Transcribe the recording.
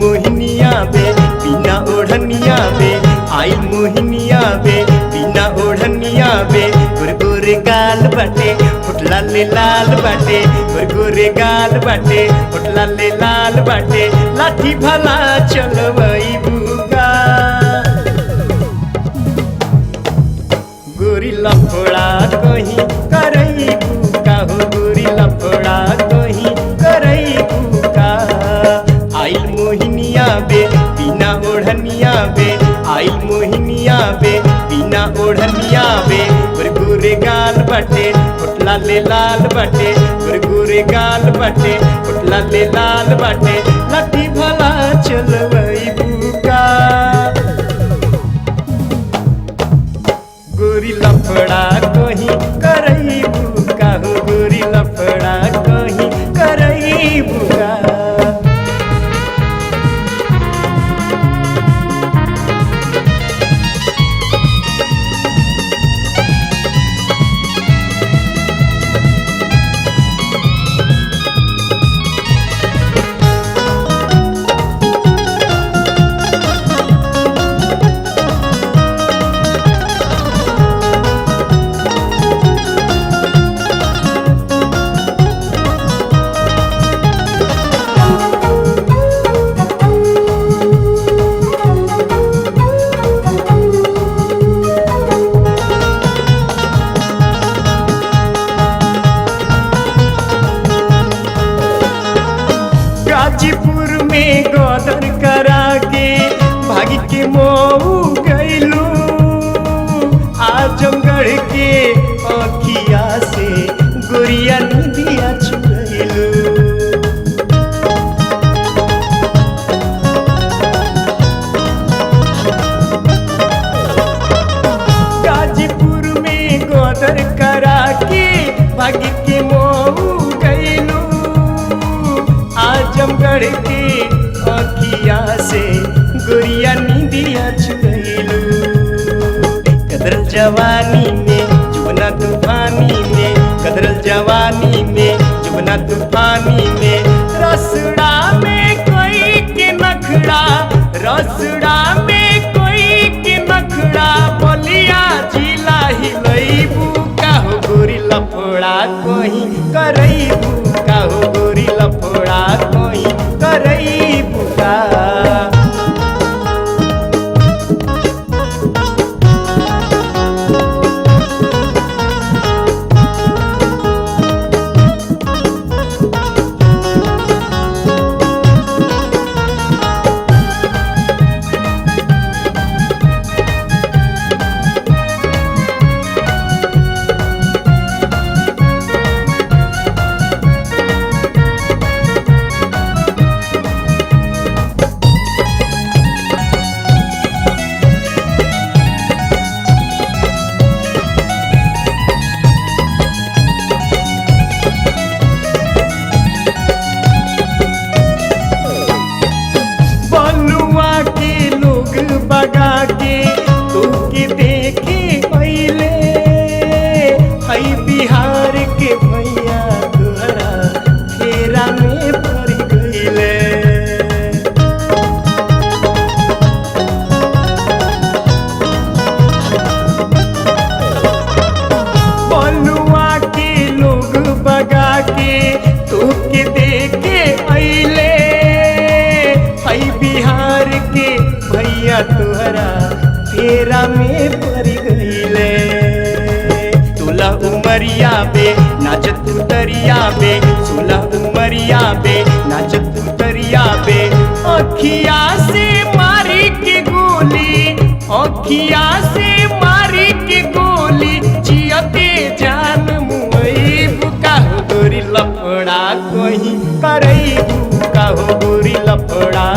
मोहिनिया बे बिना ओढ़निया बे, आई मोहिनिया बे बिना ओढ़निया बे। गोरे गोरे गाल बाटे होठ लाले लाल बाटे, गोरे गोरे गाल बाटे होठ लाले लाल बाटे। लाठी भला चलवई बुका, गोरी लफड़ा कहीं करई बुका हो, गोरी लफड़ा कहीं करई बुका। आइल मोहिनिया बे बिना ओढ़निया बे, आइल मोहिनिया बे बिना ओढ़निया बे। गोरे गोरे गाल बाटे होठ लाले लाल बाटे, गोरे गोरे गाल बाटे होठ लाले लाल बाटे। लाठी भला चलवई बुका, गोरी लफड़ा कहीं करई बुका हो, गोरी लफड़ा कहीं करई बुका। गाजीपुर में गदर करा के भागी के मऊ गईलू, आजमगढ़ के अखिया से गोरिया नदिया छुड़ैलू। गाजीपुर में गदर करा के भागी के मऊ गईलू, आजमगढ़ के अखिया से गोरिया निंदिया छुड़ैलू। कदरल जवानी में जुबना तूफानी में, कदरल जवानी में जुबना तूफानी में। रसड़ा में कोई के नखड़ा, रसड़ा में कोई के नखड़ा। बलिया जिला हिलई बुका हो, गोरी लफड़ा कहीं करई बुका हो, गोरी लफड़ा कहीं करई बुका। बलुआ के लोग बगा के तोके देखे पहले, हई बिहार के भैया तोहरा फेरा में पड़ गईले। बलुआ के लोग बगा के तोके देखे अइले, हई बिहार के भैया तोहरा फेरा में पड़ गईले। तुला उमरिया बे नाचत उतरिया बे, सोलह उमरिया बे नाचत उतरिया बे। अखिया से मारी के गोली, अखिया से मारी के गोली। जियते जान मुई बुका हो, गोरी लफड़ा कहीं करई बुका हो, गोरी लफड़ा